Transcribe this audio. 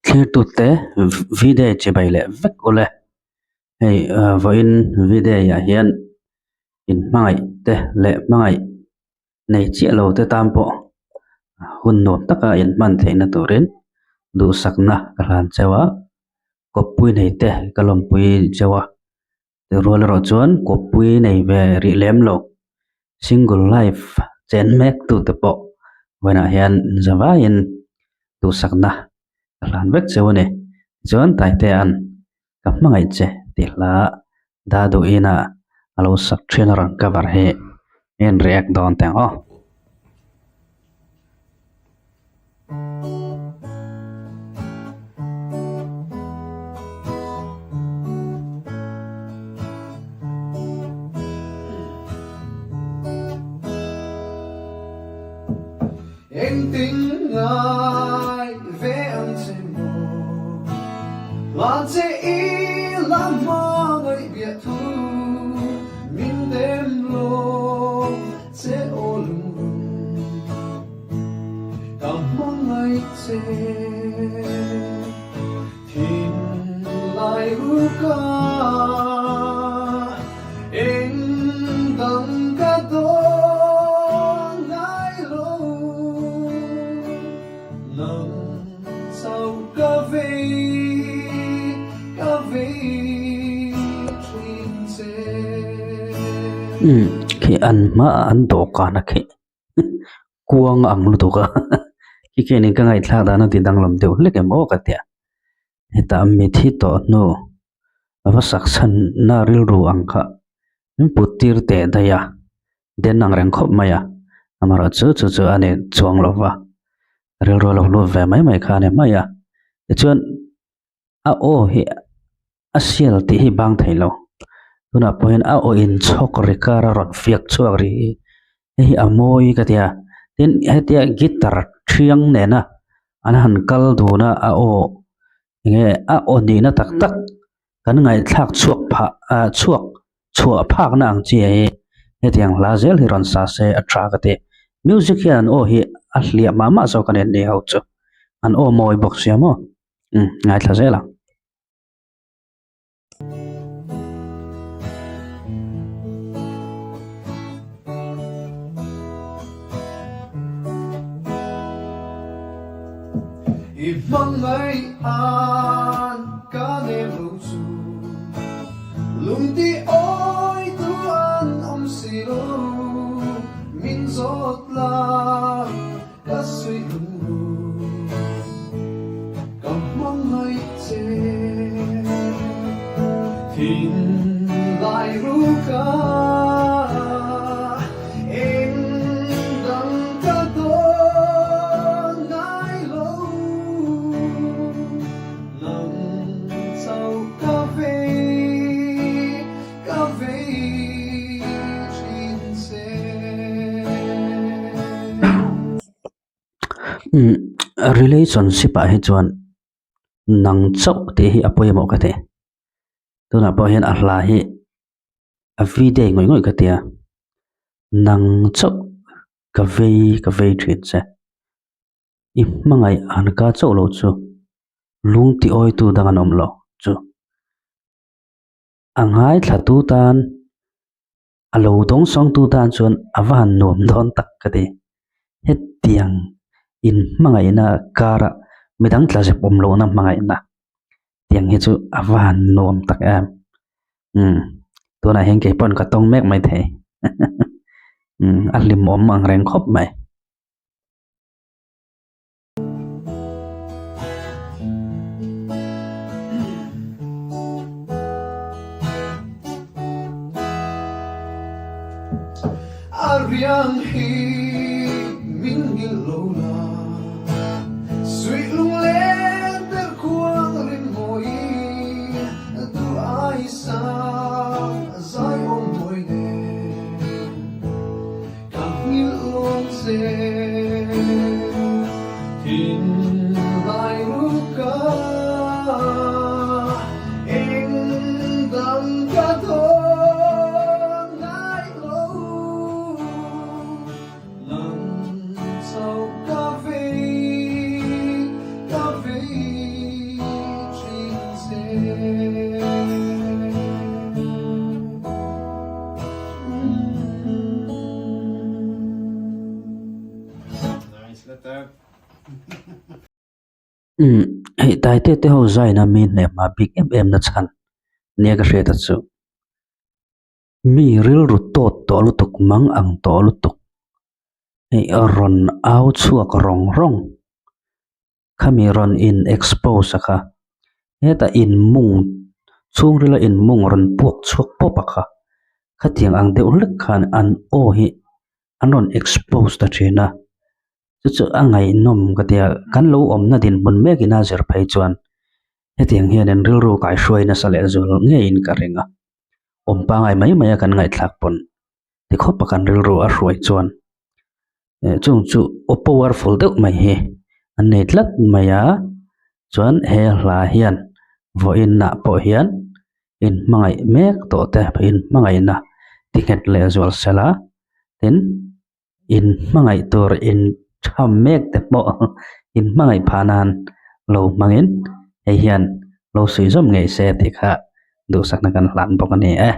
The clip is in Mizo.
Thlirtute V-day chibai leh vek ule. Hei vawiin V-day ah hian inhmangaih te leh hmangaih nei chiah lo te tan pawh hun nuam taka inhman theihna turin duhsakna ka hlan cheu a, kawppui nei te ka lawmpui cheu a. Rual erawh chuan kawppui nei ve rih lem lo single life chen mek tute pawh vawiinah hian zavaiin duhsakna ka hlan vek cheu a ni. Tichuan Taitea'n ka hmangaih che tih hla Daduhina a lo sak thin a rawn cover hi en react dawn teh ang aw. Engtin ngai ve ang che maw? Hlan che i la hmangaih biah thu min dem lo. Che aw lungrun ka hmangaih che thin lai ruka eng dang ka dawn ngai lo nang chauh ka vei ka vei thin che. Umm khi an hmaah an dawhkan a kheh kuang a ang lutuk a khi khianin ka ngaihthlak dan a ti danglam deuh hlek em aw ka tia hetah mithi tawh hnu a va sak chhanna rilru ang kha min put tir teh daih a den ang reng khawp mai a amaherawhchu chu chu a ni chuang lo va rilru a lo lut ve mai mai kha a ni mai a tichuan a aw hi a sial tih hi bang thei lo tunah pawh hian a aw in chhawk ri kar a rawn fiak chhuak ri hi hei hi a mawi ka ti a tin hetia guitar thiang nena an han kal dun a a aw enge a aw nihna tak tak kan ngaihthlak chhuak phah ah chhuak chhuah phakna ang chi hi hetiang hla zel hi rawn sa se a tha ka ti music hian an aw hi a hliah mah mah zawk a ni an ni ho chu an aw mawi bawk sia maw umm ngaithla zel ang. I hmangaih an ka nem lo chu lungti awi tu an awm si lo min zawt la ka suih lungru ka hmangaih che thin lai ru ka eng dang ka dawn ngai lo nang chauh ka vei ka vei thin che. Umm relationship ah hi chuan nang chauh tih hi a pawimawh ka ti tunah pawh hian a hla hi a video ngawih ngawih ka tia nang chauh ka vei ka vei thin che i hmangaih han ka chauh loh chu lung ti awi tu dang an awm lo chu a ngaithla tu tan. A lo dawng sawngtu tan chuan a va han nuam dawn tak ka ti. Hetiang in hmangaihna karah midang tla zep awm lohna hmangaihna tiang hi chu a va han nuam tak em. Umm tunah hian kei pawn ka tawng mek mai thei umm a hlimawm ang reng khawp mai. A riang hi min ngil lo la, suih lunglen ber khuang rin mawi duh ai sang zai awm mawi nen. Ka nghilh lawm che thin lai ruka eng dang ka dawn ngai lo Umm hei Taite te ho zaina mi hnehma bik em em na chhan nia ka hriat a chu. Mi rilru tawt tawh lutuk mang ang tawh lutuk hei rawn au chhuak rawng rawng khami rawn in expose a kha hetah in mung chhungrila in mung rawn puak chhuak pawp a kha khatiang ang deuh hlek khan an aw hi an rawn expose ta thin a chu chu a ngaihnawm ka tia kan lo awmna dinhmun mekin a zir phei chuan hetiang hianin rilru kaihruai nasa leh zual ngeiin ka ring a awm pangai mai mai a kan ngaihthlak pawn ti khawp a kan rilru a hruai chuan eh chung chu aw powerful deuh mai hi an nei tlat mai a chuan he hla hian vawiin ah pawh hian in hmangaih mek tawh te in hmangaihna ti nghet leh zual sela tin in hmangaih tur in tham mek te pawh in hmangaih phah nan lo hmangin hei hian lo suih zawm ngei se tih kha duhsakna kan hlan bawk a ni e.